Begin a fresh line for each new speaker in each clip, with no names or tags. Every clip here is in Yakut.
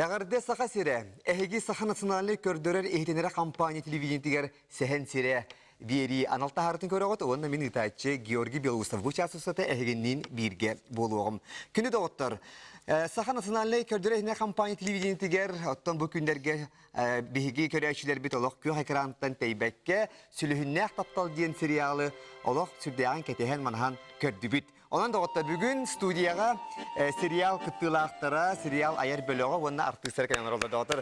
Эҕэрдэ Саха сирэ! Эһиги Саха национальнай көрдөрөр-иһитиннэрэр компания телевидениетигэр Сэһэн сирэ биэрии анал таһаарытын көрөҕүт уонна мин ыытааччы Георгий Белоусов бу чаас устата эһигинниин бииргэ буолуоҕум. Күнү доҕоттор, Саха национальнай көрдөрөр-иһитиннэрэр компания телевидениетигэр оттон бу күннэргэ биһиги көрөөччүлэрбит олох күөх экрантан тэйбэккэ Сүлүһүннээх таптал диэн сериалы олох сүрдээҕин кэтэһэн-манаһан көрдүбүт. Онон доҕоттор бүгүн студияҕа сериал кыттыылаахтара, сериал айар бөлөҕө уонна артыыстара кэлэн олороллор доҕоттор.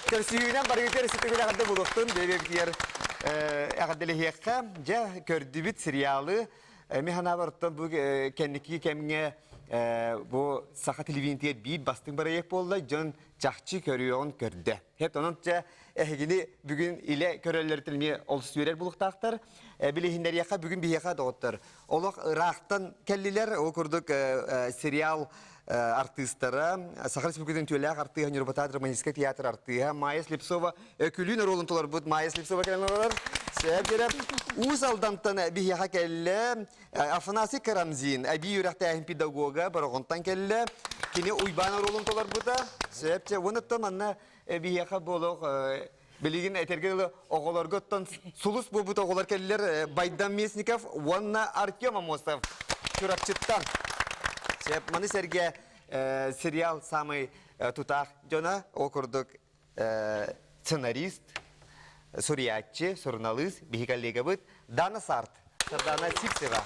Көрсүһүүнэн барыгытыгар өссө эҕэрдэ буолуохтун, бэйэ-бэйэбитигэр эҕэрдэлэһиэххэ. Дьэ, көрдүбүт сериалы. Мин санаабар оттон бу кэнники кэмҥэ бу саха телевидениетигэр биир бастыҥ бырайыак буолла. Дьон чахчы көрүөҕүн көрдө. Хэт онон дьэ эһигини бүгүн илэ көрөллөрүттэн эмиэ олус үөрэр булуктаахтар. Билиһиннэриэххэ бүгүн биһиэхэ доҕоттор олох ыраахтан кэллилэр. Ол курдук сериал артыыстара Саха Республикатын үтүөлээх артыыһа Ньурбатаа драматическай театр артыыһа Майя Слепцова Өкүлүүн оруолун толорбут Майя Слепцова кэлэн олорор. Сөп кэрэ. Уус Алдантан биһиэхэ кэллэ Афанасий Карамзин, эбии үөрэхтээһин педагога, Бороҕонтон кэллэ. Кини Уйбаан оруолун толорбута. Сөп, чэ, уонуттан манна биһиэхэ буолуох билигин этэргэ дылы оҕолорго оттон сулус буолбут оҕолор кэллилэр Байдан Местников уонна Артем Амосов Чурапчыттан. Сөп, маны сэргэ сериал самый тутаах дьоно, ол курдук сценарист, суруйааччы, суруналыыс, биһи коллегабыт Дана Сарт, Сардана Сивцева.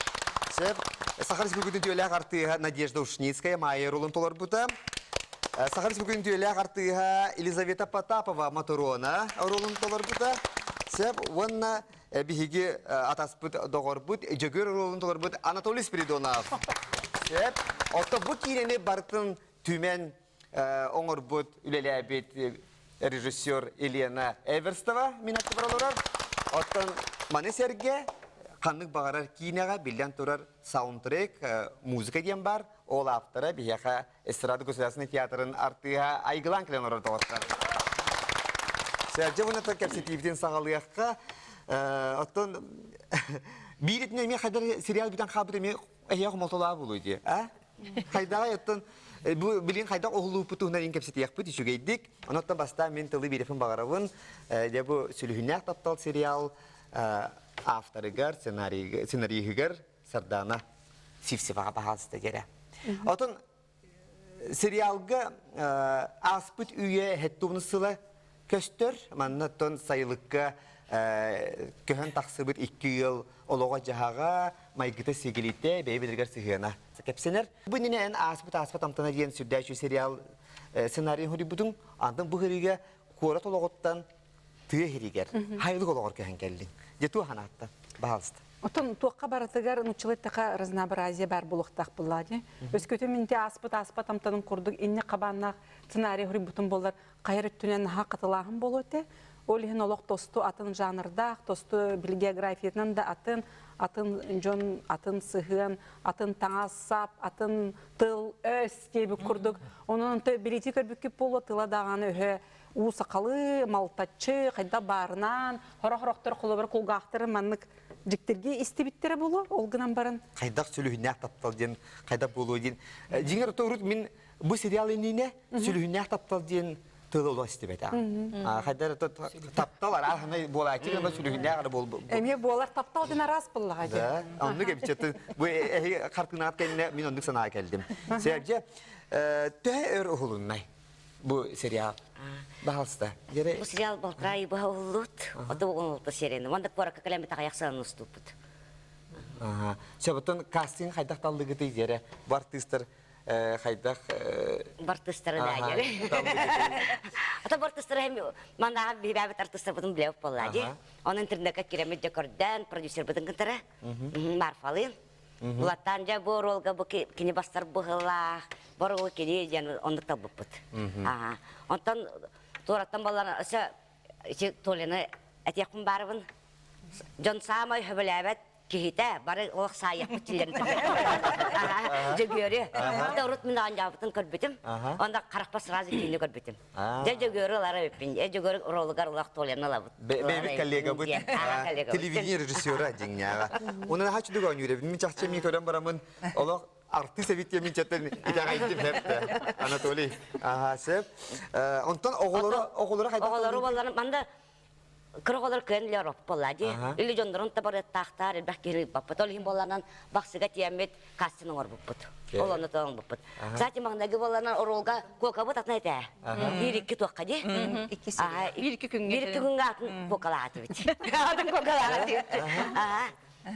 Сөп. Саха Республикатын үтүөлээх артыыһа Надежда Ушницкая Майя ролун толорбута. Саха Республикатын үтүөлээх артыыһа Елизавета Потапова Моторона ролун толорбута. Сөп. Уонна биһиги атаспыт доҕорбут Дьөгүөр ролун толорбут Анатолий Спиридонов. Сөп. Отто бу киинэни барытын түмэн оҥорбут, үлэлээбит режиссер Елена Эверстова мин аттыбар олорор. Оттон маны сэргэ ханнык баҕарар киинэҕэ биллэн турар саундтрек, музыка диэн бар. Ол автора биһиэхэ Эстрада государственный театрын артыыһа Айгылаан кэлэн олорор доҕоттор. Сэрдьэ буната кэпсэтиибитин саҕалыахха. Оттон биир итинэ эмиэ хайдар сериал бүтэн хаалбыт эмиэ эһиэх хомолтолоох буолуо дии, а? Хайдаҕай оттон бу билин хайдах уһулууппут туһунан ин кэпсэтиэхпит үчүгэйдик. Онон бастаан мин тылы биэрэпин баҕарабын. Дьэ бу Сүлүһүннээх таптал сериал авторыгар, сценариһыгар Сардана Сивцеваҕа баһаалыста диэрэ. Отон сериалга ааспыт үйэ хеттуун сыла көстөр. Манна оттон сайылыкка көһөн тахсыбыт икки ыал олоҕо-дьаһаҕа, майгыта-сигилитэ, бэйэ-бэйэлэригэр сыһыана кэпсэнэр. Бу иннинэ эн ааспыт ааспат амтана диэн сүрдээх үчүгэй сериал сценарийын суруйбутуҥ. Антон бу сырыыга куорат олоҕуттан тыа иһиригэр хайылык олоҕор көһөн кэллиҥ. Дьэ туох анаатта? Баһаалыста.
Отон туохха барытыгар нуччалыы эттэхэ разнообразие баар буолуохтаах буоллаа дии. Өскөтүн минти ааспыт ааспат амтанын курдук инник хабааннаах сценарий суруйбутум буоллар хайар өттүнэн наһаа хатылааһын буолуо этэ. Ол иһин олох тосту атын жанрдаах, тосту били географиятынан да атын, атын дьон, атын сыһыан, атын таҥас-сап, атын тыл, өс диэбит курдук. Онон билити көрбүккүт буолуо тыла даҕаны өһө уу сахалыы, малтаччы, хайдах баарынан, хорох-хорохтор холобур кулгаахтары маннык дьиктирги истибиттэрэ буолуо, ол гынан баран.
Хайдах сүлүһүннээх таптал диэн хайдах буолуо диэн. Дьиҥэр урут мин бу сериал иннинэ сүлүһүннээх таптал диэн тылы олох истибэтэх. Хайдах таптал арааһынай буолааччы гына сүлүһүннээх эрэ буол.
Эмиэ буолар таптал диэн араас буоллаҕа дии.
Да, оннук эбит. Бу эһи хартыынаат кэннэ мин оннук санаа кэлдим. Сэрдьэ, төһө өр уһулуннай? бу сериал баһалста
бу сериал балтараа быһа уһуллубут ото уһуллубут серияны уонна куоракка кэлэн аҕыйах сылын уступпут
Сөбөтөн кастинг хайдах таллыгытый диэрэ бу артыыстар хайдах
бу артыыстары да Ата бу артыыстары эми манааҕа биһибээбит артыыстарбытын билэбит буоллаа дии Онон интернетка киремит дьэ көрдөөн продюсербытын кытары Марфалыын Булаттаан дьэ бу оруолга бу кини бастар быһылаах, бу оруолга кини диэн оннук талбыппыт. Онтон туораттан баллан өссө ити Толяны этиэхпин баарыбын. Дьон саамай хөбөлөөбөт киһитэ бары олох саайыахпыт дьиллэрин. Дьөгүөрү. Ата урут мин оонньообутун көрбүтүм. Онно харахпар сразу киини көрбүтүм. Дьэ Дьөгүөрү ылара эбиппин. Э Дьөгүөрү ролугар улах Толяны ылабыт.
Бэйэбит коллегабыт, телевидение режиссера дьиҥнээҕэ. Онон наһаа үчүгэй оонньуур эбит. Мин чахчы эмиэ көрөн бараммын олох артыыс эбит диэн мин чаттан итэҕэйдим хэптэ. Анатолий. Аха, сөп. Онтон оҕолоро оҕолоро хайдах
Оҕолору болларын манда кыра оҕолор кыан илэ оропполла дии. Или дьоннорун табарыаттаахтар элбэх киһини ыыппаппыт. Ол иһин буолланан бахсыга тиэммит кастинг оҥорбуппут. Ол онно оҥорбуппут. Кстати, маҥнайгы буолланан оруолга куокабыт атын этэ. Биир икки туохха дии.
Биир икки күҥҥэ.
Биир икки күҥҥэ атын куокалаатыбыт. Атын куокалаатыбыт.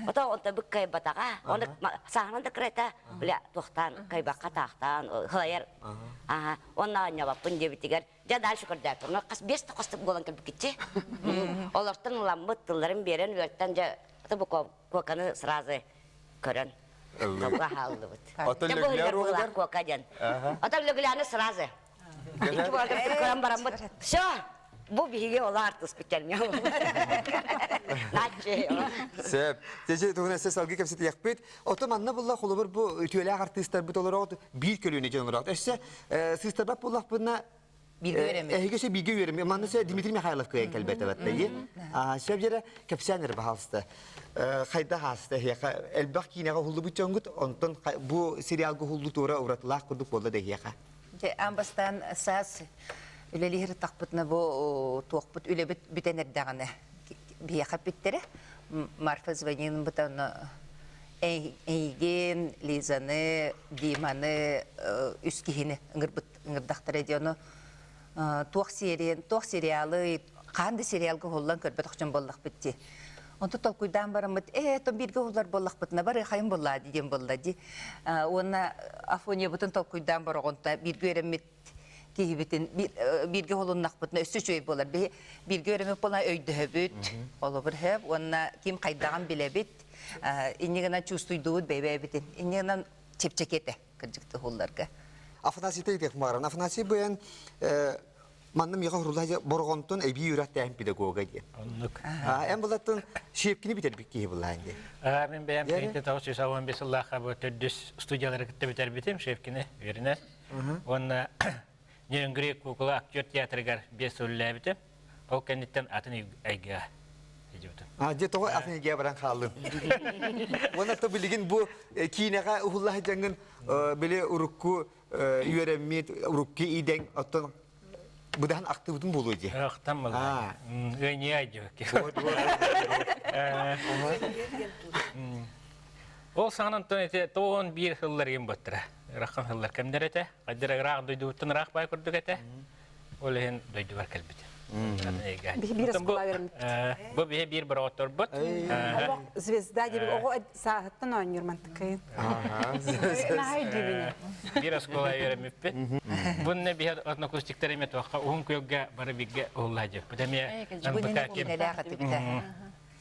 Ото онто бык кайбатаҕа. Оны сааһынан да кырата, бля, туохтаан кайбакка таахтаан хылайар. Аха, онна оонньообоппун диэбитигэр Дьэ дальше көрдөөппүн. Хас биэс да хостук буолан кэлбиккитчи. Олортон ыламмыт, тылларын биэрэн үөртэн дьэ аты бу куоканы сразу көрөн толга хааллыбыт.
Оттон
Дьэ бу
Лөгүлэ
иһигэр
руолугар?
буолар куока диэн. Оттон Лөгүлэни сразу. Икки буолан көрөн бараммыт. Все, бу биһиги ола артыспыт кэлмиэ. Начи.
Сөп. Тече туһунан өссө салгыы кэпсэтиэхпит. Ото манна булла холобур бу үтүөлээх артыыстарбыт олороҕут биир көлүөнэ дьон олороҕут. Өссө сыыстарбат буоллахпына
Бииргэ үөрэммит.
Эһиги өссө бииргэ үөрэммит. Манна өссө Дмитрий Михайлов кыайан кэлбэтэ баттайы. Сөп дьэрэ кэпсээн эрэ баһаалыста. Хайдах ааста эһиэхэ элбэх киинэҕэ уһуллубут дьоҥгут, онтон бу сериалга уһуллуу туора уратылаах курдук буолла да эһиэхэ.
Дьэ, аан бастаан саас үлэлиир тахпытына бу туохпут үлэбит бүтэн эрдэҕинэ биһиэхэ эппиттэрэ. Марфа звонин бытан эйигин, Лизаны, Диманы үс киһини ыҥырбыт ыҥырдахтара дии ону туох серия туох сериалы хаан да сериалга уһуллан көрбөтөх дьон буоллахпыт дии. Онтон толкуйдаан бараммыт, ээ, то бииргэ уһуллар буоллахпытына барыахайым буоллаа диэн буолла дии. Уонна Афонябытын толкуйдаан бороҕонто бииргэ үөрэммит киһибитин бииргэ уһулуннахпытына өссө үчүгэй буолар. Биһи бииргэ үөрэммит буолан өйдөһөбүт, холобур хөп, уонна ким хайдаҕын билэбит, инньэ гынан чувствуйдуубут бэйбэйбитин. Инньэ гынан чэпчэки этэ кырдьык уһулларга.
Афанасий Тейдех мааран. Афанасий быйан манна миэхэ уһулла Борҕонтон эбии үрэхтээн педагога диэн.
Оннук.
Эн булаттын Щепкини бүтэрбит киһи буллаан диэн.
Мин бэйэм 1915 сыллаахха бу төрдүс студиялары кытта бүтэрбитим Щепкини үөрэнэр. Уонна Нерюнгри куукула актер театрыгар биэс сыл үлэлээбитим. Ол кэнниттэн атын эйгэҕэ сылдьыбытым.
А, дьэ тоҕо атын эйгэҕэ баран хааллын. Уонна то билигин бу киинэҕэ уһулла сылдьаҥҥын били урукку үөрэммит, урукку идэҥ оттон быдаһан ахтыбытын буолуо дии.
Ахтан буолла. Ыанньыйа айдьыбыкки. Ол саҕанан тон ити тоон биир сыллар иин боттара. Ырахан сыллар кэмнэр этэ. Хайдара ыраах дойдубуттан ыраах бай курдук этэ. Ол иһин дойдубар кэлбитим.
Биһи биир оскуола үөрэммиппит.
Бу биһи биир бороҕотторбут.
Олох звезда диэбит оҕо сааһыттан оонньуур мантыкайын. Наһаа өйдүүбүн.
Биир оскуола үөрэммиппит. Бунна биһи однокурсниктар эме туохха уһун күөлгэ бары биргэ уһуллаа дьеппит. Эмиэ НПК ким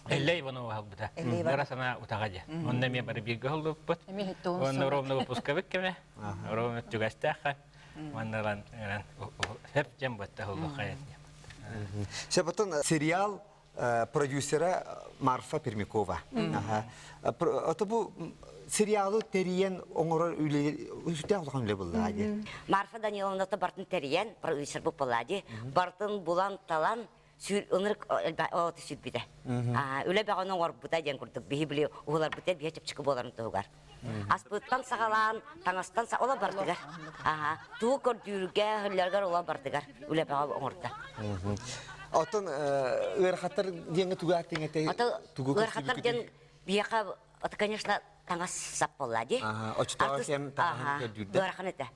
Эллэй Иванова аһалбыта. Ыра санаа утаҕа дьэ. Онно эмиэ бары бииргэ уһуллубуппут. Онно ровно выпускабыт кэмэ. Ровно түгэстээххэ. Манна ылан сөп дьэн бытта уһуллухха
Сөп сериал продюсера Марфа Пермякова. Ото бу сериалы тэрийэн оҥорор үлэ сүрдээх улахан үлэ буолла дии.
Марфа Даниловна бартын тэрийэн продюсер буолла дии. Бартын булан талан ынырык оҕото сүрбүтэ. Үлэ бөҕөнү оҥорбута диэн курдук биһи били уһуларбыта биһи чэпчэки буоларын туһугар. Аспыттан саҕалаан, таҥастан ола бардыгар. Аха, тугу көрдүүргэ, хөллөргөр ола бардыгар үлэ бөҕө оҥордо.
Оттон ыарахаттар диэҥҥэ тугу ааттыҥ этэй? Тугу
Ыарахаттар диэн биһиэхэ, это, конечно, таҥас сап буолла дии.
Оччотооҕу кэм таҥаһын көрдүүрдэ.
Ыарахан этэ.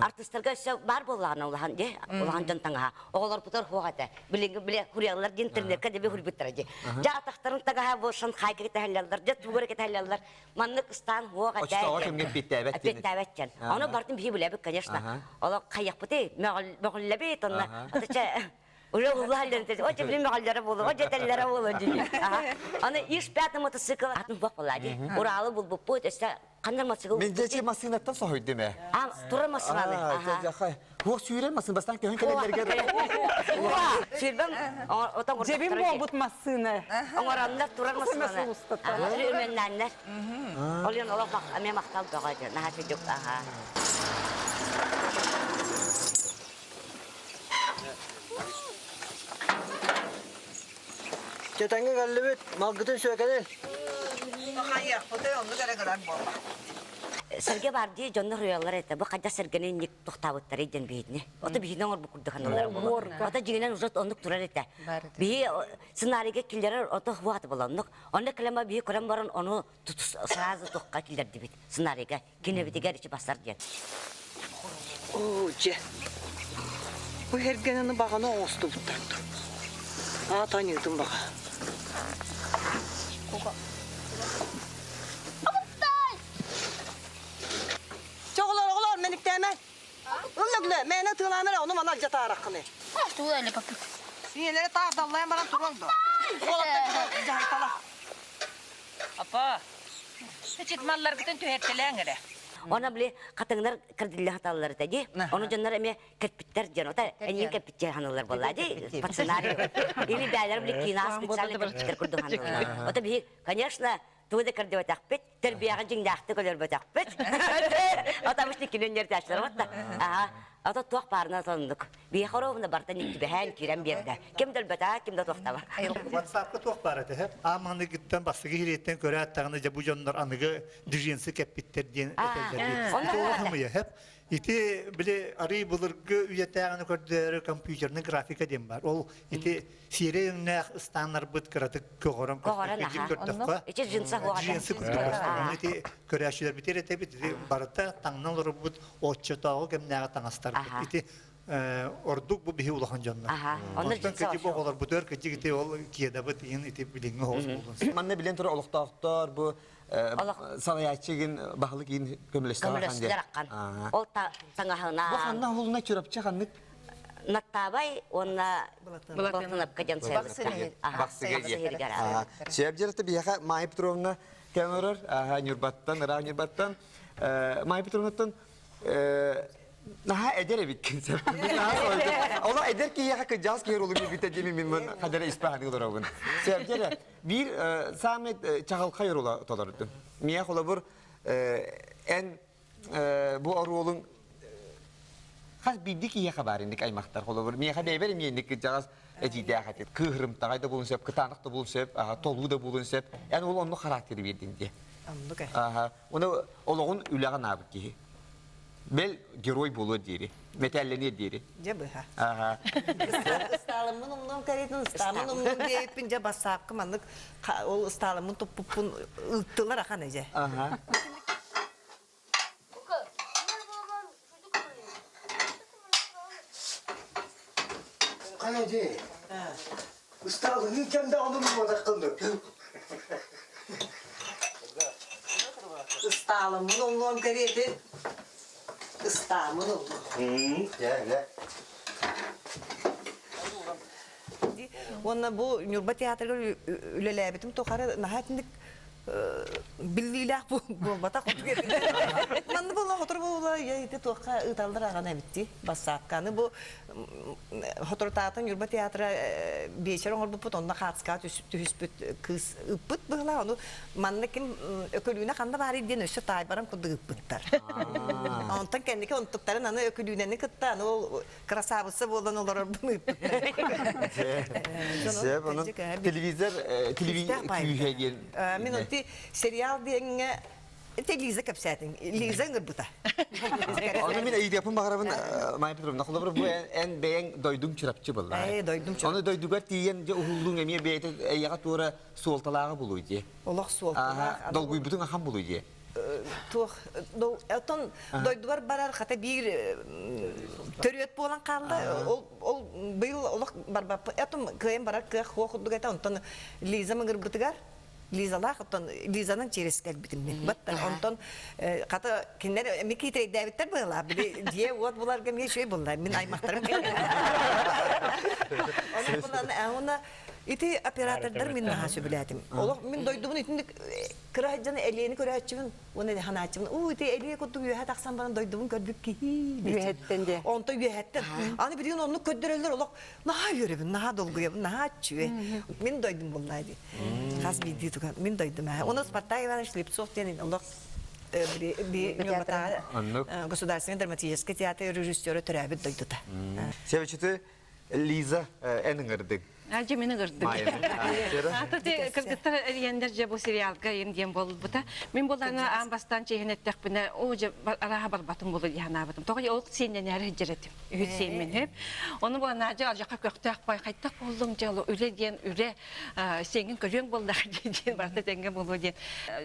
Артыстарга өссө баар буоллаҕына улахан дии, улахан дьон таҥаһа. Оҕолорбутугар суох этэ. Билиҥҥи бile хуриаллар диэн интернекка деби хурбуттара дии. Дьэ атахтарын тагаһа бу Шанхайга кэтэһэллэр, дьэ тугу эрэ кэтэһэллэр. Маннык ыстаан суох этэ.
Оччотооҕу кэмҥэ эппиэттээбэт диэн.
Эппиэттээбэт диэн. Ону бартын биһи билэбит, конечно. Олох хайыахпытый, мөҕүллэбит, онно. Отуча Уже улааллар о дьэ билим мөҕөллөрө буолуо, о дьэ этэллэрэ буолуо дии. Аны иш пятый мотоцикл атын буох буолла дии. Уралы булбуппут, өссө ханна массыга
Мен дьэ массыынаттан соһуйдум ээ.
А, турар массыынаны. Аха.
Туох сүүрэр массыына бастаан көһөн кэлэллэригэр
Сүүрбэм отон
Дьэбин буолбут массыына.
Оҥороннор турар массыынаны. Үрмэннээннэр. Ол иһин олох эмиэ махтал бөҕө дьэ. Наһаа сүдүк. Аха.
Чэтэнгэ кэллибит, малгытын сүөкэнин.
Хайыахпытый, оннук эрэ гынан буолла.
Сэргэ бар дии дьоннор уйаллар этэ. Бу хайдах сэргэни инник тохтаабыттарый диэн биһитини. Ото биһини оҥорбут курдук ханаллара буолуо. Ото дьиҥинэн уже оннук турар этэ. Биһи сценарийга киллэрэр ото хуата буола оннук. Онно кэлэн биһи көрөн баран ону сразу туохха киллэрдибит сценарийга. Кинэбитигэр ичи басар диэн.
Оо, дьэ. Бу эргэнэни баҕана оҥостубуттар дуу. Аата аньыытын баҕа. Чэ, оҕолор, оҕолор, мэниктээмэ. Ыллыглы, мээнэ тыылаама эрэ, ону маны алдьатаараххыный.
Тугу эле папа.
Ийэлэрэ таах даллайан баран туруоҥ дуо? Уолаттар дьаһайтала.
Апа, ичит малларгытын түһэртэлээҥ эрэ.
Она били хатыҥнар кырдиллэ хаталлар этэ дии. Ону дьоннор эмиэ кэрпиттэр дьон. Ота эньин кэрпиттэр ханаллар буолла дии. По сценарию. Или бээлэр били кино специально кэрпиттэр курдук ханаллар. Ота биһи, конечно, тугу да кырдыбатахпыт, тэрбиэҕэ дьиҥнээхтик өлөрбөтөхпүт. Ота обычно кино нердээчилэр вот Ага. Ото туох баарына соннук. Биһиэхэ оруобуна барыта түбэһээн киирэн биэрдэ. Ким да өлбөтө, ким да туохтаба.
WhatsApp-ка туох баар этэ? Аам аныгыттан бастакы иһириэттэн көрөөт даҕаны дьэ бу дьоннор аныгы джинсы кэппиттэр диэн этэллэр. Ити олох ымыйа хэп. Ити били арый былыргы үйэтээҕини көрдөөрү компьютерный графика диэн бар. Ол ити сиэрэй өҥнөөх ыстааннарбыт кыратык көҕөрөн көрдөххө
Ити джинса
джинсы курдук көстөр. Ити көрөөччүлэрбитигэр этэбит ити барыта таҥнан олорбут оччотооҕу кэмнээҕи таҥастарбыт. Ити ордук бу биһи улахан дьоннор. Онтон кыдьык оҕолорбутугар кыдьык ити ол киэдабыт иһин ити билиҥҥи оҕус буолун.
Манна билэн турар олохтоохтор бу салайааччыгын баһылык иин көмөлөстөр
аккан. Ол таҥаһына.
Бу ханна уһулуна Чурапчы ханнык
Наттаабай уонна Былатыныпка диэн
Бахсыга диэн. Сөп биһиэхэ Майя Петровна кэмэрэр Ньурбаттан, ыраах Ньурбаттан Майя Петровнаттан Наһаа эдэр эбиккин сен. Ола эдэр киһиэхэ кыдьаас киһи ролу биэрбитэ диэми мин хадара испаһаны олоробун. Сэрдэрэ биир самый чаҕылхай рула толордум. Миэ холобур эн бу оруолуҥ хас биирдии киһиэхэ баар инник аймахтар холобур миэхэ бэйбэр эмиэ инник кырдьаҕас этиидээх этит кыыһырымтаҕай да буолун сөп кытаанах да буолун сөп толуу да буолун сөп эн ол оннук характеры биэрдин диэ
Оннук ээ.
Оны олоҕун үлэҕэ анаабыт киһи. Бэл герой буолуо диэри, мэтээллэниэ диэри.
Дьэ быһа. Ыстаалыммын умнуом кэриэтин ыстаамын умнуом диэбиппин дьэ бассаапка маннык ол ыстаалыммын туппуппун ыыттылар ахан эдьэ.
Хайа дии. Ыстаалыгы кэм даҕаны умнубатаххын
Ыстаалыммын умнуом кэриэтин ыстааммын умнуом.
Дьэ, дьэ.
Уонна бу Ньурба театрыгар үлэлээбитим тухары наһаа итинник биллиилээх буолбатах манна буолла хотору буолла ити туохха ыыталлар аҕана эбитти бассаапканы бу хоторутаатын Ньурба театра биэчэр оҥорбуппут онно хаацкаҕа түһүспүт кыыс ыппыт быһылаах ону манна ким Өкөлүүнэ ханна баарый диэн өссө таайбаран курдук ыппыттар онтон кэнники онтуктарын аны Өкөлүүнэни кытта аны ол красавица буолан олорорбун ыыппыттар.
Сөп, онон телевизор күүһэ диэн.
Мин онти сериал диэҥҥэ Ити Лиза кэпсээтиҥ. Лиза ыҥырбыта.
Ону мин ыйытыахпын баҕарабын, Майя Петровна, холобур бу эн бэйэҥ дойдуҥ Чурапчы буолла.
Ээ, дойдум Чурапчы.
Ону дойдугар тиийэн дьэ уһуллуҥ эмиэ бэйэтэ эйиэхэ туора суолталааҕы булуй дии.
Олох суолталаах.
Долгуйбутуҥ ахан булуй дии.
Туох оттон дойдубар барар хата биир төрүөт буолан хаалла. Ол ол быйыл олох барбаппын. Оттон кыайан барар кыах суох курдук этэ. Онтон Лизам ыҥырбытыгар Лизалаах оттон Лизанан через кэлбитим мин. Баттан онтон хата кинилэр эмиэ киитэйдээбиттэр быһыылаах. Били дьиэ-уот буларга эмиэ үчүгэй булла. Мин аймахтарым. Онон булан, уонна. Ити оператордар мин наһаа сөбүлээтим. Олох мин дойдубун итинник кыра сылдьан элиэни көрөөччүбүн уонна ханааччыбын. Уу ити элиэ курдук үөһэ тахсан баран дойдубун көрбүт киһи.
Үөһэттэн диэ.
Онто үөһэттэн. Аны билигин оннук көрдөрөллөр олох наһаа үөрэбин, наһаа долгуйабын, наһаа үчүгэй. Мин дойдум буллаа дии. Хас биирдии туган мин дойдум ээ. Оны Спартак Иванович Слепцов диэн олох Государственный драматический театр режиссера төрөөбүт дойдута.
Себечити Лиза эн ыҥырдыҥ.
Дьэ мин ыҥырдым. Ата те кыргыттар эрийэннэр дьэ бу сериалга ин диэн буолбута. Мин буоллаҕына аан бастаан чиэһин эттэхпинэ, оо дьэ арааһа барбатым буолуо дии санаабытым. Тоҕо ол сиэннэнээри сылдьар этим. Үһүс сиэммин үһү. Ону буоллаҕына дьэ алдьархай көхтөөх бай хайтах буоллуҥ дьэ үлэ диэн үлэ сиэҥҥин көрүөҥ буоллаҕа диэн барыта тэҥҥэ буолуо диэн.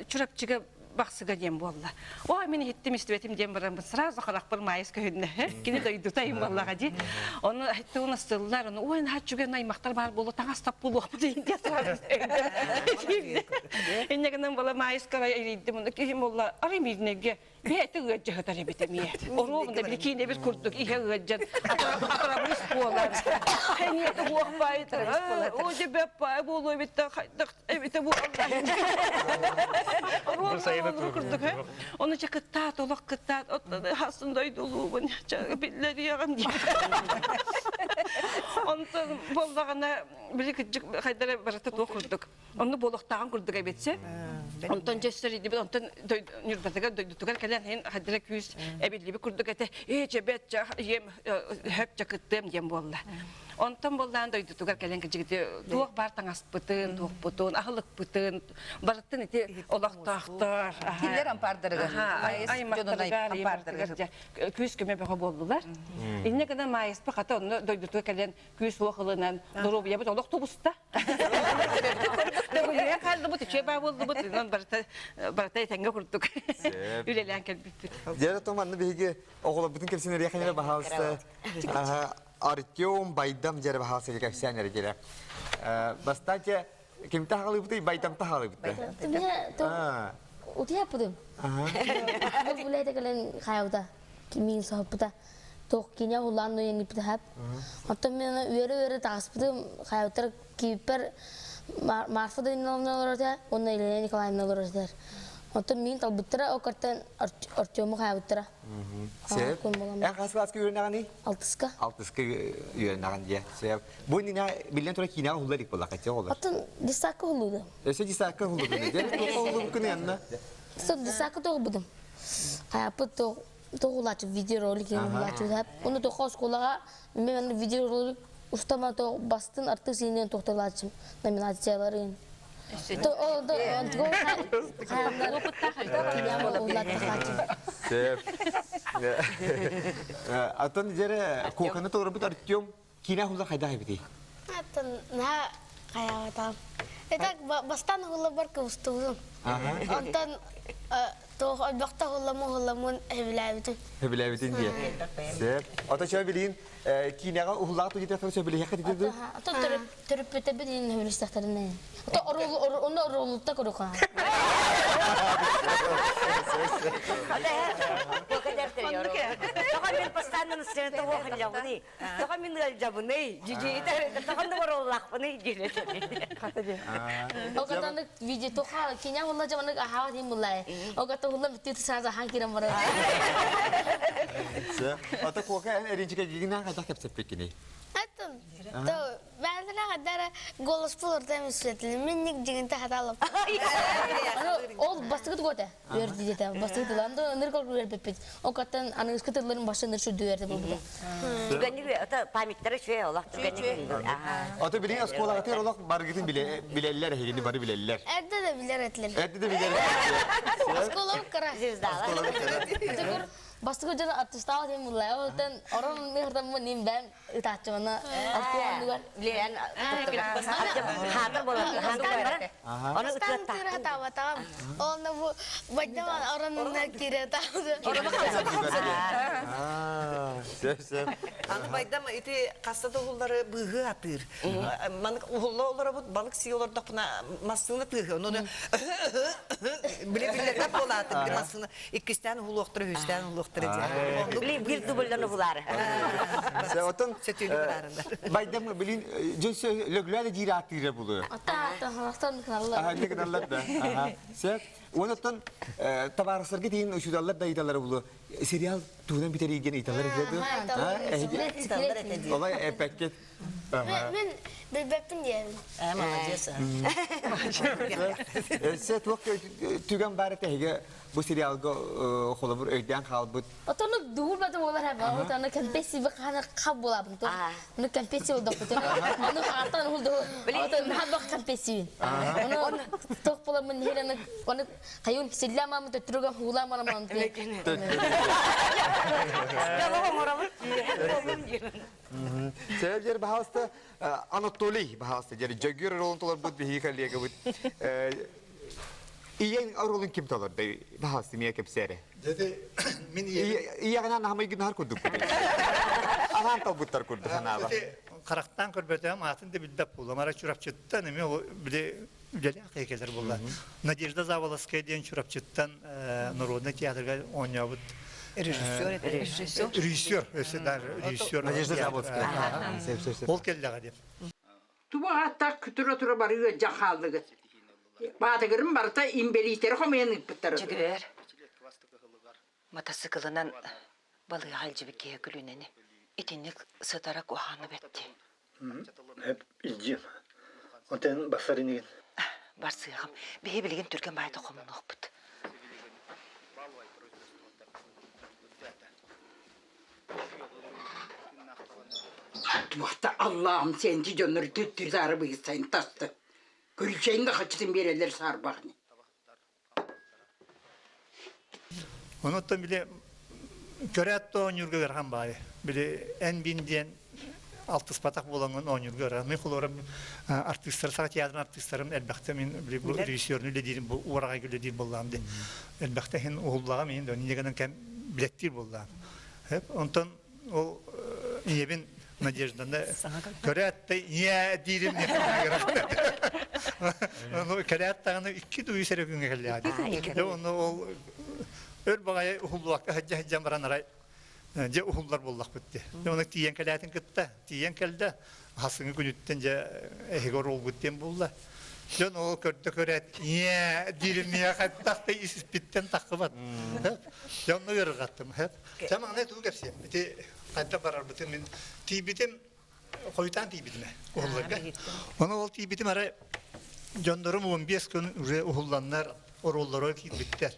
Чурапчыга Бахсыга диэн буолла. Ой, мин иһиттим истибэтим диэн баран сразу харахпар маайыс көһүннэ. Кини дойдута им буоллаҕа дии. Ону тугун астыллар, ону ой, наһаа үчүгэй аймахтар баар буолуо, таҥас тап буолуохпут диэн сразу Инньэ гынан буола маайыс кара эрийдим, ону киһим буолла, арай миирнэйгэ бэйэтэ ыалдьыһытар эбит эмиэ. Оруобуна били киинэбит курдук иһэ ыалдьан атарабыс буолар. Эниэтэ уохпай, о дьэ бэппай буолуо эбит хайдах эбитэ буолла курдук Ону чэ кыттаат, олох кыттаат, хасын дойдулуубун биллэриэҕим диэн. Онтон буоллаҕына били кырдьык хайдара барыта туох курдук. Онну буолуохтааҕын курдук эбитсэ. Онтон дьэ сэрийдибит, онтон Ньурбатыгар дойдутугар кэлэн иһин хайдара күүс эбиллибит курдук этэ. Ээ чэбэт чэ ийэм хөп чэ кыттыам диэн буолла. Онтон буоллаан дойдутугар кэлэн кыдьыгыты туох баар таҥаспытын, туохпутун, аһылыкпытын барытын ити олохтоохтор.
Кинилэр ампаардарыгар,
аймахтарыгар, ампаардарыгар күүс көмө бөҕө буоллулар. Инньэ гынан Маайыспа хата онно дойдутугар кэлэн күүс уох ылынан доруобуйабыт олох тубуста. Төгүлүһэ хааллыбыт, үчүгэй баа буоллубут, онон барыта барыта этэҥҥэ курдук үлэлээн кэлбиппит.
Дьэ, то манна биһиги оҕолорбутун кэпсэнэриэххэ баһаалыста. Артем Байдам дьэрэ баһаалыста кэпсээн эрэ дьэрэ. Бастаан те кимтэ хаалыбытый Байдамта хаалыбыта.
Утуйа пудум. Бу кэлэн хаябыта. Миин соһуппута. Туох кине улаан нуйан хап. Оттон мен үөрэ-үөрэ таҕыспытым хаябыттар кииппэр Марфа Даниловна олорор этэ уонна Елена Николаевна олорор этилэр. Оттон миин талбыттара, ол картан Артему хаябыттара.
Сөп. Эн хас кылааска үөрэнэҕиний?
Алтыска.
Алтыска үөрэнэҕин дьэ. Сөп. Бу иннинэ биллэн турар киинэҕэ уһулла илик буоллахха дьэ оҕолор.
Оттон десакка уһуллуду.
Өссө десакка уһуллуду. Дьэ, туохха уһуллубуккун янна?
Десакка тоҕубутум. Хайаппыт тоҕулааччы видеоролик уһулааччы. Уну тоҕо оскуолаҕа мен видеоролик устама то бастын артыыс иинен тохтолааччым номинацияларын.
Сөп. Атын дьэрэ куоканы толорбут Артем киинэ уһулла хайдах эбитий?
Атын наһаа хайаабатам. Итак, бастаан уһуллабар кыбыстыбытым. Онтон туох ойбохто уһулламмын уһулламмын сөбүлээбитим.
Сөбүлээбитин диye. Сөп. Ото чөө билигин киинэҕэ уһуллаах тугитахтары сөбүлэһиэххэ дии дуу?
Ото төрөппүтэ билигин сөбүлэстэхтэринэ. Ото ону оруолутта көрүкаа.
Тоҕо мин постоянно настроение тоҕо Тоҕо мин ыалдьабыный? Дьидьиитэ тоҕо оруоллаахпыный диэн
Хата диэн.
Ол катанык видео тоха киня хула жаманык ахаа дим булай. Ол ката хула битти сааза хан кирен барар.
Ата кока эн эринчике гигинен хайдах кэпсэппиккиний?
Аттым. То бәлдерә хәдәр голос булыр да мислетли. Мин ник дигәнтә хаталып.
Ол бастыгыт готе. Үөрдү диэтэ. Бастакы тыллаан да ыныр көргү үөрбэппит. Ол каттан аныгыскы тылларын башы ыныр сүрдү үөрдэ буолбута.
Түгэнник ото памяттара үчүгэй олох түгэнник
Ото билигин оскуолаҕытыгар олох барыгытын билэллэр эһигини бары билэллэр.
Эрдэ да билэр этилэр.
Эрдэ да билэр этилэр.
Оскуолам кыра.
Звездалар.
Отогор бастакы дьон аттыстаах диэн буллаа. Олтан орон михтаммын ним бэм ытааччымана артыанныгар.
Билэн хаатыр болар. Оны
Бастан тыра табатам. Оны бу баддаман оронuna кире табы.
Сөп, сөп.
Аны байдам ити хаста да уһуллары быыһы атыыр. Манык уһулла олоробут балык сии олордохпуна массыына тыаһы. Ону биле биллэрбэт буолааты били массыына иккистээн уһулуохтара үһүстээн уһулуохтара. барыахтара дии.
Били бир дубльдан уһулаары.
Отон байдам билин дьон лөглөөлө диир ааттыыра булу.
Ата ата харахтан кыналлар.
Аха кыналлар да. Аха. Сөп. Онон табаарыстарга тиийин учууталлар да ыйталлара булу. Сериал туһунан бүтэрийген ыйталлар этэ дуо? Олай эппэккит.
Мен билбэппин диэбин.
Ээ, молодец.
Өссө туох түгэн баар этэһигэ бу сериалга холобур өйдөөн хаалбыт.
Отону дуурбата буолар хаба. Отону кэмпеси бахана хаб буолабын. Ону кэмпеси болдохпут. Ону хаартан улду. Отон хабах кэмпеси. Ону тох буламын хераны ону хайын силлә мамы төттүргә хула марамам.
Сәбәп баһалыста Анатолий баһалыста дьэр Дьөгүөр ролун толорбут биһиги коллегабыт. Ийэҥ ролун ким толорду? Баһалыста миэ кэпсээрэ.
Дьэ мин
ийэҕинэн аһамайгынар курдук. Анаан талбыттар курдук санаaba.
Харахтаан көрбөтөм, аатын да билбэт буоллум. Ара Чурапчыттан эмиэ били үлэлээх киһи кэлэр буолла. Надежда Заволоская диэн Чурапчыттан народный театрга оонньообут
Режиссер это
режиссер. Режиссер, өссө даже режиссер.
Надежда Заводская.
Ол келлэҕэ диэн.
Туба аттаах күтүрэ тура барыга дьахааллыгыт. Баатыгырым барыта имбэлиитэри хомуйан ыыппыттара.
Дьөгүөр, матасыкылынан балыыһа илдьибит киһи күлүнэни итинник сытара куһаҕана бэтти.
Илдьиэм. Онтон барсар инигин.
Барсыаҕым. Биһи билигин түргэн баайда хомунуохпут.
Туохта Аллаһым сенти дьоннор түттүр быйсайын тасты. Күлчэйин да хачытын биэрэллэр саарбахни.
Онуттан били көрөөт да оонньуурга ыарахан баайы. Били эн бин диэн алтыспатах буолаҥҥын оонньуурга ыарахан. Мин холуорам артыыстар, саха театрын артыыстарын элбэхтэ мин били бу режиссерун үлэлиирим бу уораҕайга үлэлиир буоллаҕым диэн. Элбэхтэ иһин уһуллаҕым иһин да инньэ гынан кэм билэттиир буоллаҕым. Онтон ол ийэбин Надежданы көрөөт да ийээ диирим кэлээт даҕаны икки дуйус эрэ күҥҥэ кэллэҕэ ону ол өр баҕайы уһуллубакка сылдьа сылдьан баран арай дьэ уһуллар буоллахпыт дии ону тиийэн кэлээтин кытта тиийэн кэлдэ хасыҥы күнүттэн дьэ эһиги оруолгут диэн булла дьон ол көрдө көрөөт ийээ диирим миэхэ хайдах да ис-испиттэн таххыбат дьэ онно ыарырҕаттым Дьэ маҥнай тугу кэпсиэм? Ити хайдах барарбытын мин тиийбитим, хойутаан тиийбитим ээ, уһулларга. Ону ол тиийбитим арай дьоннорум 15 күн уже уһулланнар оруоллара киирбиттэр.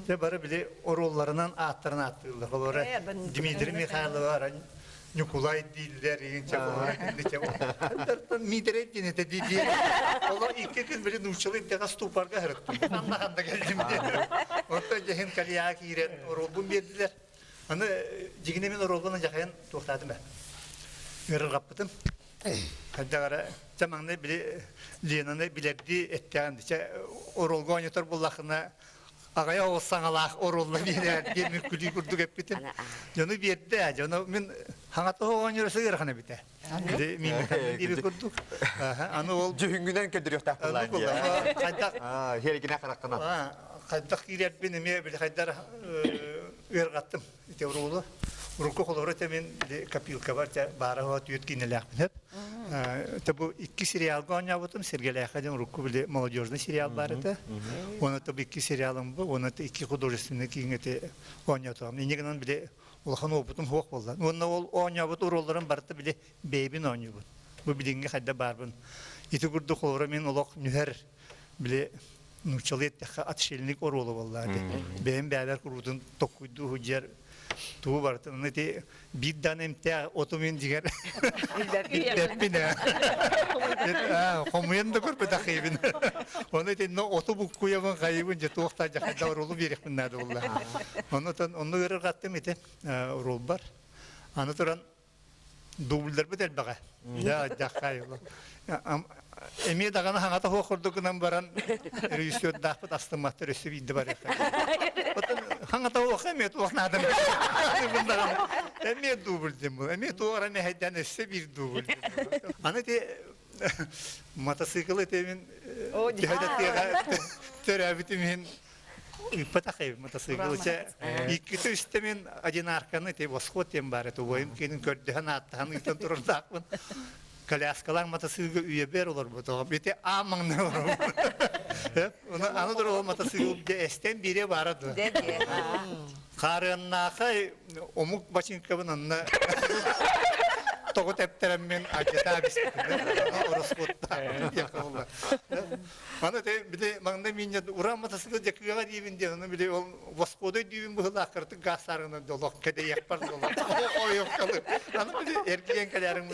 Дьэ бары били оруолларынан ааттарын ааттыыллар. Олора Дмитрий Михайлова арай Ньукулай дииллэр, иинчэ олора инничэ. Антартан Миитэрэй диэн этэ дии диэн. Олор икки күн били нууччалыы дэҕэ ступарга сырыттым. Ханна ханна кэллим диэн. Онтон дьэһин кальяға киирэн оруолбун биэрдилэр. Аны дьигинэ мин оруолбун дьахайан туохтаатым ээ. Ыарырҕаппытым. Хайдах эрэ чэ маҥнай били Ленаны билэрдии эттэҕин чэ оруолга оонньотор буоллаххына аҕайа оҕус саҥалаах оруолла биэрээр диэн мин күлүү курдук эппитим. Дьону биэрдэ, дьону мин хаҥата оҕонньоро сыгырахан эбитэ. Мимиканы диэби курдук. Аны ол
Дьүһүҥҥүнэн көдүрүөхтээх буоллаан дии.
Хайдах
Херигинэ хараххынан.
Хайдах киирэрбин эмиэ били хайдар ыарҕаттым ити уруулу. Урукку холоро этэ мин копилкабар баара түөрт киинэлээхпин хөп. Бу икки сериалга оонньообутум Сэргэлээххэ диэн урукку били молодежный сериал баар этэ. Уонна бу икки сериалым бу, уонна икки художественный кииҥҥэ оонньоотоҕум. Инньэ гынан били улахан опытым суох буолла. Уонна ол оонньообут уруолларым барыта били бэйэбин оонньуубун. Бу билиҥҥи хайда баарбын. Ити курдук холоро мин олох нүһэр били нууччалыы эттэххэ отшельник оруола буолла бэйэм бэйэбэр куруутун токкуйдуу сылдьар тугу барытын ити биир даан эмтээх оту мин дьиҥэр билбэппин ээ хомуйан да көрбөтөх киһибин ону итиннэ оту буккуйабын хайыбын дьэ туох да дьахайда оруолу биэриэхпин наада буолла оннотон онно ыарырҕаттым ити оруолбар аны туран Дубльдарбыт элбэҕэ. Дьэ, дьаххай. Эмиэ даҕаны хаҥата суох курдук гынан баран режиссердаахпыт астымматтар өссө биирдэ барыахха. Хаҥата суох эмиэ туох наада эмиэ дубль диэн буолар. Эмиэ туох эрэ мэһэйдээн өссө биир дубль диэн буолар. Аны ити мотоцикл ити мин төһө да тыаҕа төрөөбүтүм иһин. Ыыппатах эбит мотоцикл. Чэ, иккитэ үстэ мин одинарканы ти восход диэн баар этэ убайым киинин көрдөһөн ааттаһан ыытан турардаахпын. Коляскалаах мотоциклга үйэбэр олорботоҕум. Ити аан маҥнай олоробун. Оны аны турар мотоцикл эстэн биире баара дуо? Хаарыаннаахай омук бачыыҥкабын анна тоҕу тэптэрэммин алдьатаа биспитим. Ороскуоттаах диэххэ буолла. Аны те били маҥнай миинньэ ура мотоцикл дьакыаҕа диибин диэн, ону били ол восходой дүүбүн быһыылаах кыратык гаастаарынан долох кэдэйиэхпэр долох ойуоккалы. Аны били эргийэн кэлээриҥ бу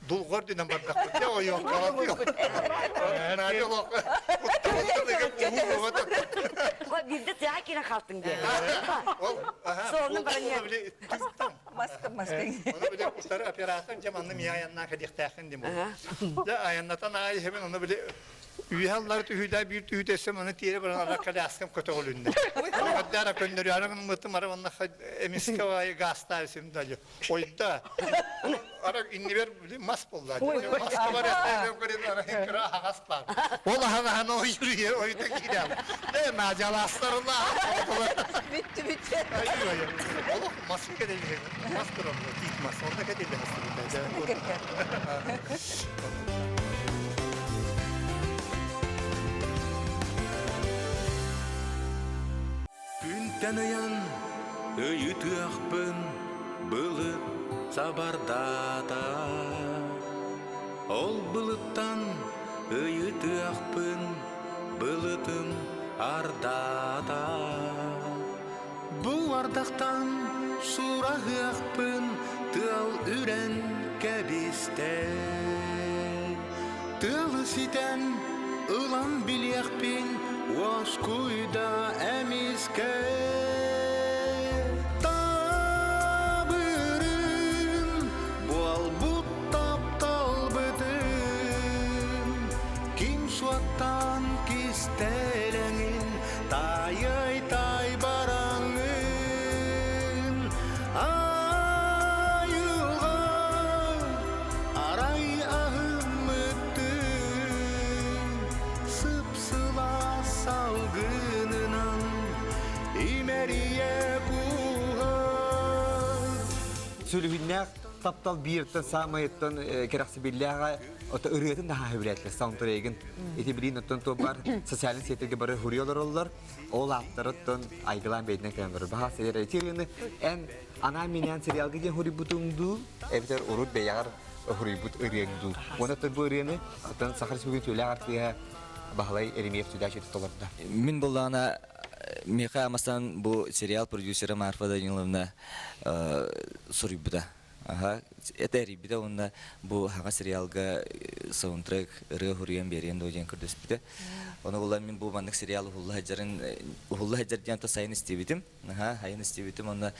дулҕа үрдүнэн бардахпыт дьэ ойуоккала Надя олох
Биирдэ тыаҕа киирэн хаалтыҥ диэн. Суолунан баран
Маска маска.
Ону били утары оператор дьэ манна миэ айаннаан кэлиэхтээххин диэн буолла. Дьэ айаннатан аайы иһэбин ону били үөһэ аллары түһүүдээ биир түһүүтэ өссө маны тиэрэ баран ара коляскам көтөҕүлүннэ. Ара көннөрү гыммытым ара онно эмискэ аайы гаастаабы сим дальше. Ойда. Ара иннибэр били мас буолла. Маска бар ара кыра аһаҕас баар. Ол аһаҕаһын ойур ойута киирэн. Дэ наадьалаастарла.
Бүттү бүттү.
Олох маска кэлэлиһэ. Мас турар, тиит мас. Онно кэтиллэ
Күнтэн ыйан ыйытыахпын былыт сабардаата. Ол былыттан ыйытыахпын былытым ардаата. Бу ардахтан сураһыахпын тыал үрэн кэбистэ. Тыалы ситэн ылан билиэхпин уоскуйда эмискэ. Табырым буолбут тапталбытын ким суоттаан кистэлэҥин таайай тай бараҥын айылҕа арай аһыммыттыы сып-сылаас салгынынан имэрийэ кууһар
Сүлүһүннээх таптал бииртэн саамайыттан кэрэхсэбиллээҕэ ото ырыатын наһаа сөбүлээтилэр саундтрегин. Ити билиин оттон туох бар социальный сетьтерге бары хуруйа олороллор. Ол ааптарыттан айгылаан бэйдинэн кэлэн барар. Баха сэлэр ити ырыаны эн анаан-минээн сериалга диэн хуруйбутуҥ дуу, эбэтэр урут бэйэҕэр хуруйбут ырыаҥ дуу. Уонна бу ырыаны оттон Саха Республикатын үтүөлээх артыыһа Баһылай Еремеев Сүдээччи толордо.
Мин буллаҕына миэхэ амасан бу сериал продюсера Марфа Даниловна суруйбута. Аха, это эрийбитэ уонна бу хаҥа сериалга саундтрек ырыа хуруйан биэриэн дуо диэн көрдөспүтэ. Ону булан мин бу маннык сериал уһулла сылдьарын уһулла сылдьар диэн то сайын истибитим. Аха, сайын истибитим уонна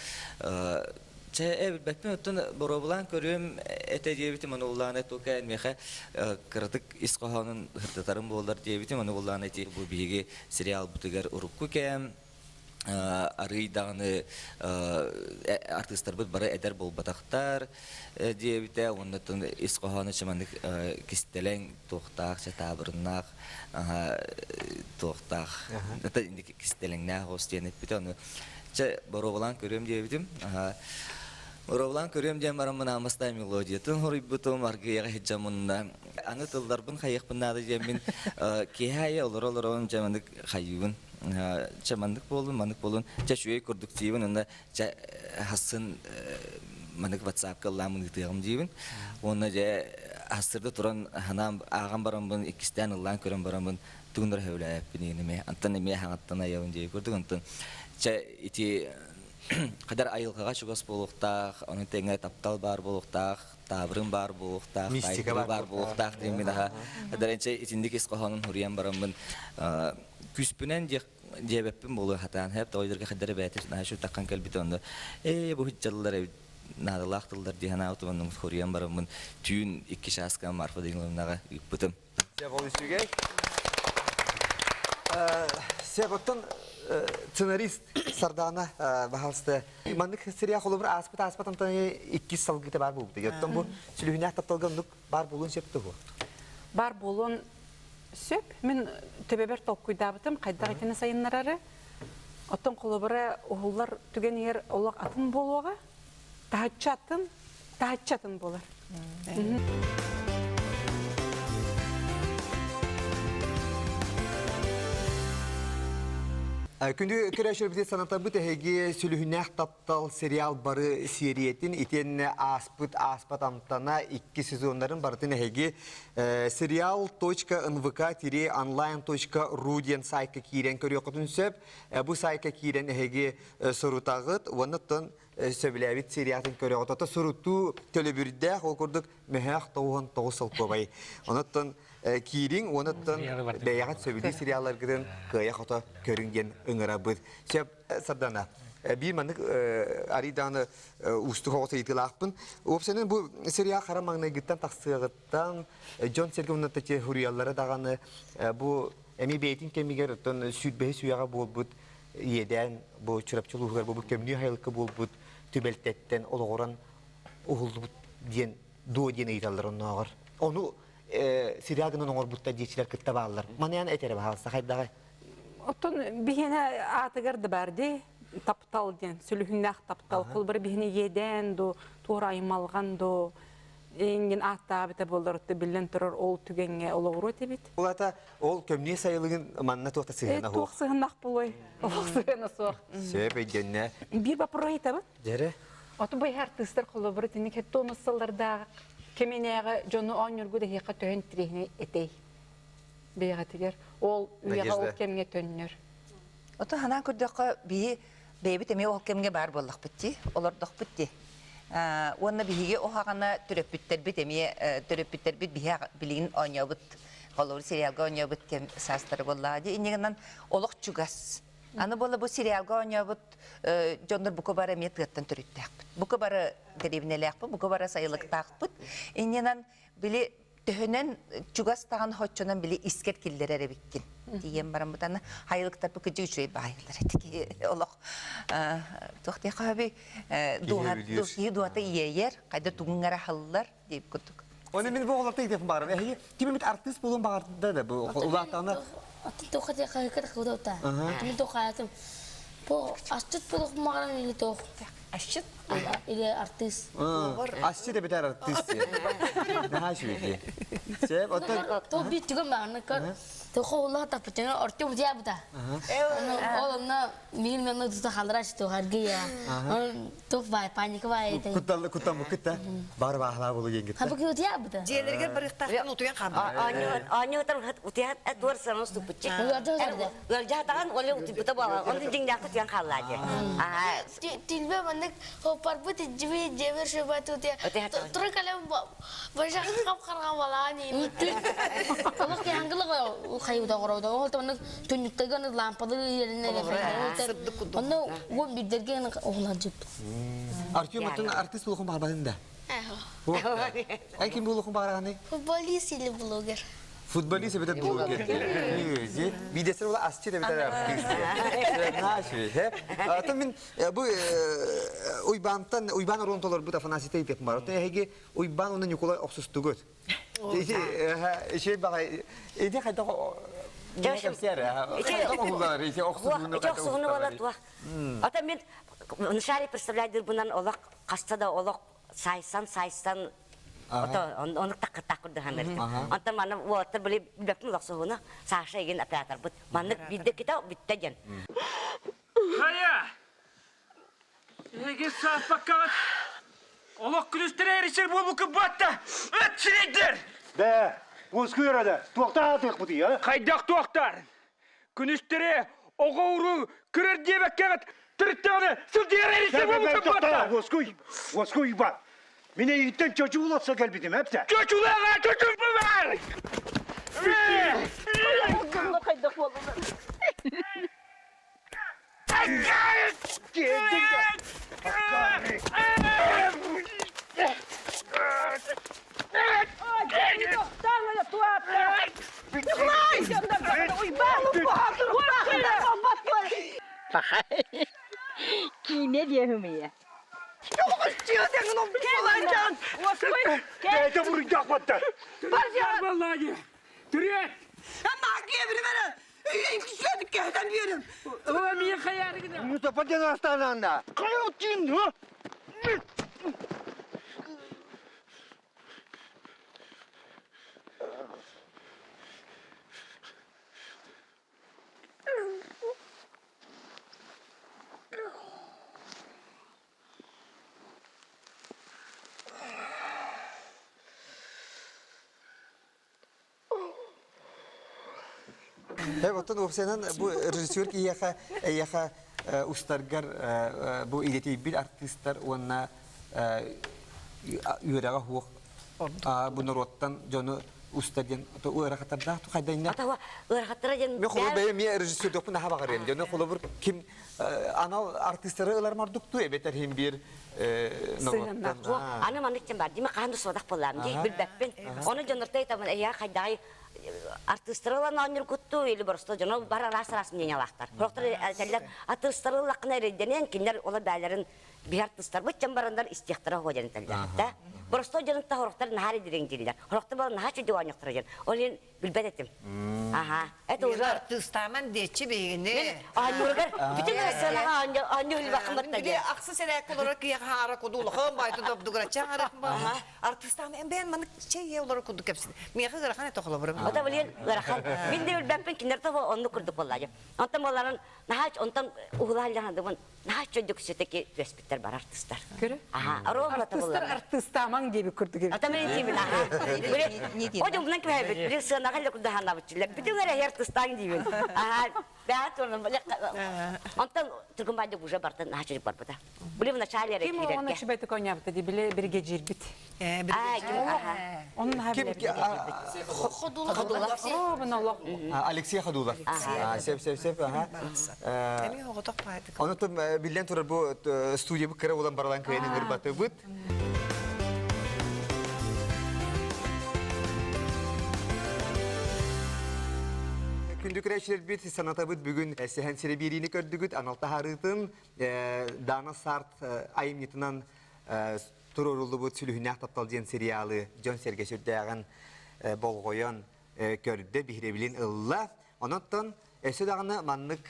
чэ э билбэппин оттон боруобулаан көрүөм этэ диэбитим ону улаана только миэхэ кыратык ис хоһоонун сырдатарым буоллар диэбитим ону улаана ити бу биһиги сериалбытыгар урукку кэм арыый даҕаны артыыстарбыт бары эдэр буолбатахтар диэбитэ уонна ис хоһооно чыманнык кистэлэҥ туохтаах чэ таабырыннаах туохтаах кистэлэҥнээх оҕус диэн эппитэ ону чэ боруобалаан көрүөм диэбитим боруобалаан көрүөм диэн бараммын аамастаан мелодиятын хоруйбутум аргыйаҕа иһдьаммынна аны тылларбын хайыахпын наада диэммин киэһэ аайы олоро олоробун дьэ маннык хайыыбын чэ маннык буоллун, маннык буоллун, чэ үчүгэй курдук диибин уонна чэ хассын маннык ватсапка ыллааммын ыытыаҕым диибин. Уонна дьэ хассырда туран ханаан ааҕан бараммын иккистээн ыллаан көрөн бараммын тугун да сөбүлээбэппин диэн эмиэ антон эмиэ хаҥаттан айабын диэки курдук онтон чэ ити хадар айылҕаҕа чугас буолуохтаах, ону тэҥэ таптал баар буолуохтаах, таабырын баар буолуохтаах,
Мистика
баар буолуохтаах диэммин аха. Хадарэнчэ итинник ис хоһоонун хуруйан бараммын күүспүнэн диэбэппин буолуо хатаан хэп тоҕойдорго хаддара бэйэтэ наһаа шүртаххан кэлбит онно ээ бу хыджаллар эбит наадалаах тыллар дии санаабытым онно хоруйан бараммын түүн икки чааска Марфа Даниловнаҕа ыыппытым.
Сөп ол үчүгэй. Сөп оттон сценарист Сардана баһалысты маннык сериал холобур ааспыт ааспат онтон иккис салгыыта баар буолбут. Оттон бу сүлүһүнээх тапталга оннук баар буолуон сөп туһу?
Бар буолуон. Сөп. Мин төбөбөр толкуйдаабытым хайдах итини сайыннарары. Оттон холобура уһуллар түгэнигэр олох атын буолуоҕа. Таһыччы атын, таһыччы атын буолар.
Күндү көрөөччүлэрбитин санатабыт эһиги сүлүһүнээх таптал сериал бары сиэриэтин итиэннэ ааспыт ааспат амтана икки сезоннарын барытын эһиги сериал.nvk-онлайн.ру диэн сайтка киирэн көрүөххүтүн сөп. Бу сайтка киирэн эһиги сурутаҕыт уонна оттон сөбүлээбит сериатын көрөҕүт. Ото сурутуу төлөбүрдээх, ол курдук мөһөөх 99 солкуобай. Онуттан киириҥ, онуттан бэйэҕит сөбүлүү сериалларгытын кыайа-хото көрүҥ диэн ыҥырабыт. Сөп, Сардана, биир маннык арый даҕаны уустук оҕо ыйытыылаахпын. Уопсайынан бу сериал хара маҥнайгыттан тахсыаҕыттан дьон-сэргэ уонна суруйаллара даҕаны бу эмиэ бэйэтин кэмигэр оттон сүүрбэһис үйэҕэ буолбут иэдээн бу Чурапчы улууһугар бу көмнүү айылыкка буолбут түбэлтэттэн олоҕуран уһуллубут диэн дуо диэн ыйыталлар оннооҕор. Ону сериал гынан оҥорбуттар диэчилэр кытта бааллар. Маныан этэрэ баһаалыста хайдаҕай?
Оттон биһиэнэ аатыгар да баар дии таптал диэн сүлүһүннээх таптал холбор биһини иэдээн ду туора аймалҕан ду иҥин ааттаабыта буоллар биллэн турар ол түгэҥҥэ олоҕуруо этибит.
Ол ата Ол көмнүө сайылыгын манна туох да сыһыана
суох. Туох сыһыаннаах буолуой? Олох сыһыана суох.
Сөп өйдөннө.
Биир боппуруоһу ыйытабын.
Дьэрэ.
Оту бу артыыстар холобура тинник хеттуонус сыллардаах кэминээҕи дьону оонньуургу дэһиэхэ төһөн интириэһинэй этэй? Бэйэҕитигэр ол үйэҕэ ол кэмҥэ төннөр.
Ото ханаан көрдөххө биһи бэйэбит эмиэ ол кэмҥэ баар буоллахпыт дии, олордохпут дии. Уонна биһиги оһаҕана төрөппүттэрбит эмиэ төрөппүттэрбит биһи билигин оонньообут холобур сериалга оонньообут кэм саастара буоллаҕа дии. Инньэ гынан олох чугас. Аны буолла бу сериалга оонньообут дьоннор бука бары эмиэ тыаттан төрүттээхпит. Бука бары дэриэбинэлээхпит, бука бары сайылыктаахпыт. Инньэнэн били төһөнөн чугас таҕан хоччонон били искэр киллэрэр эбиккин тиийэн бараммыт аны хайылыктарбыт кыдьык үчүгэй баайылар этик олох туох диэххэ сөбүй киһи дууһата иэйэр хайда тугуҥ эрэ аһыллар диэбит курдук
Оны мин бу оҕолорто иитиэхпин баҕарам. Эһиги ким эмит артыыс буолуон баҕарда да бу улааттаҕына
Атын туохха диэххэ кыһыта Мин туоххаятым Бу асчыт буолуох маҕарам или туох
Асчыт?
Или артыыс.
Асчыт эбэтэр артыыс диye. Наһаа үчүгэй. Сөп, оттон
То биир түгэн баҕарна көр. Тохо улаха таппытына Артем утуйабыта. Ол онно миин мену тута халдыра что харгыя. Тух бай паника бай.
Куттал куттаммыккыт да бар баахлаа болу диэн
Хабы ки утуйабыта.
Дьиэлэригэр барыахтаахтан утуйан хаалбыт.
Оонньуутар утуйан туор сыанан уступпутчу. Ыалдьаатаҕын оле утуйбута буолан, онтун дьиҥнээхтик утуйан хааллаа дии.
Тилбе маннык хоппарбыт ижжиби жебер шөбөт утуя тура калем башак кап-карга балаан
Олох киһангылык хайыта оҕороуда. Ол маннык түннүктэргэ аны лампалы иэринэ Онно уон биирдэргэ оҕулар жыппыт.
Артем атын артист буолуохун баҕарбатын да? Эн ким буолуохун баҕараҕыный?
Футболист или блогер.
Футболист эбэтэр блогер. Биидесер була асчыт эбэтэр артист. Наша, Атын мин бу Уйбаантан Уйбаан оруон толорбут Афанасий Тейпек бар. Оттон эһиги Уйбаан уонна Ньукулай охсустугут. Ишей баҕай иди хайдах
Охсуһуну буолар туох. Ата мен шари представляйдырбынан олох хаста да олох сайсан сайсан Ону таккыттаах курдук саныыртым. Онтон манна уолаттар били билбэппин олохсуһуну Саша игин операторбыт. Маннык биирдэ кита бүттэ диэн.
Хайа! Эһиги сааппаккаҕыт олох күлүстэрэ эричэр буолбуккут буотта! Ыт сирэйдэр!
Бээ, уоскуй эрэ туохтаах аатыахпытый, а?
Хайдах туохтаар? Күнүстэри оҕо-уруу көрөр диэбэккэҕит төрүттэҕинэ сылдьыар эричэр буолбуккут буотта!
Уоскуй, уоскуй ба! Мин эйигиттэн чочуулатса кэлбитим, эптэ.
Чочулаҕа чочумпа бар!
Хайдах буоллулар?
Киинэ диэһимийэ.
Бэйэтэ буруйдаах батта.
Түрүөт!
Эн маа киэбири кэһэтэн биэрим.
Ова мия хаярыгына.
Мустафа диэн астаананда.
Хайа тиин, ha?
Оттон уопсайынан бу режиссер киһиэхэ эйиэхэ устаргар бу идэтийбит артыыстар уонна үөрэҕэ суох бу норуоттан дьону уста диэн ыарахаттардаах хайдайна
Атаwa ыарахаттара диэн
Мен холобур бэйэм миэ режиссердуохпун наһаа баҕарыам. Дьону холобур ким анал артыыстары ылар мордуктуу эбэтэр иһин биир норуоттан.
Аны маннык тем бар. Дима хаһан да суодах буоллаам дии билбэппин. Ону дьоннорто айтамын эйиэхэ хайдаҕай артыыстары ылан оонньуургуттуу или просто дьоно бар араас араас мнениялаахтар. Сорохтор этэллэр артыыстары ыллаххына эрэйдэнэн кинилэр ола бээлэрин биһи артыыстарбыт дьон бараннар истиэхтэрэ оһуо диэн этэллэр. Да? Боростой дьонутта сорохтор наһаа дириҥ дииллэр. Сорохтор буолан наһаа чүдү оонньуохтара диэн. Ол иһин билбэт этим. Аха. Это уже
артыыстааман диэччи биһигини.
Оонньуургар бүтүн сыанаҕа оонньуу үлбэххин батта
Били ахсы сэрээккэ олорор киһиэхэ хаара куду улахан байту добдугурачча хаара артыыстаам эн бэйэн маннык чэй олорор курдук кэпсин. Миэхэ ыарахан это холобура.
Ота билин ыарахан. Мин де билбэппин кинилэр того оннук курдук буолла. Онтон буоларын наһаа онтон уһулааллаһандыбын наһаа чөдүк все-таки түөспүттэр бар артыстар.
Көрө?
Аха, ровно
Артыстар артыстаамаҥ диэбит курдук эбит.
Ата мен тиибин, аха. Били, о дьумнан кэбэбит, били сыанаҕа эле курдаһанабытчылар. Бүтүн эрэ артыстаң диибин. Аха, бэҕэ турнум. Онтон Түргүн баайдык уже бартан наһаа чүрүк барбыта. Били вначале эрэ
Ким оҕону
киирэргэ.
үчүгэйдик оонньообута дии, били биригэдьиирбит. Онун наһаа
Ким
билэр.
Ходулов.
О, бұны олох.
Алексей Ходулов. Сеп, сеп, сеп, аха.
Эми оҕотох баайдык.
Ону биллэн турар бу студия бу кыра улан баралан кыайын ырбатыбыт. Күндү көрөөччүлэрбит санатабыт бүгүн сэһэн сире биэриини көрдүгүт анал таһаарыытын Дана Сарт айымньытынан туруоруллубут Сүлүһүннээх таптал диэн сериалы дьон-сэргэ сүрдээҕин болҕойон көрдө, биһирэбилин ылла. Онон өссө даҕаны маннык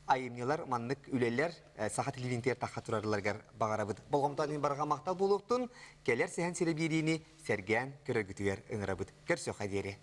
айымньылар, маннык үлэлэр саха телевидениетигэр тахха турарларыгар баҕарабыт. Болҕомтоон иһин барҕа махтал буолуохтун, кэлэр сэһэн сире биэриини сэргээн көрөргүтүгэр ыҥырабыт. Көрсүөххэ диэри.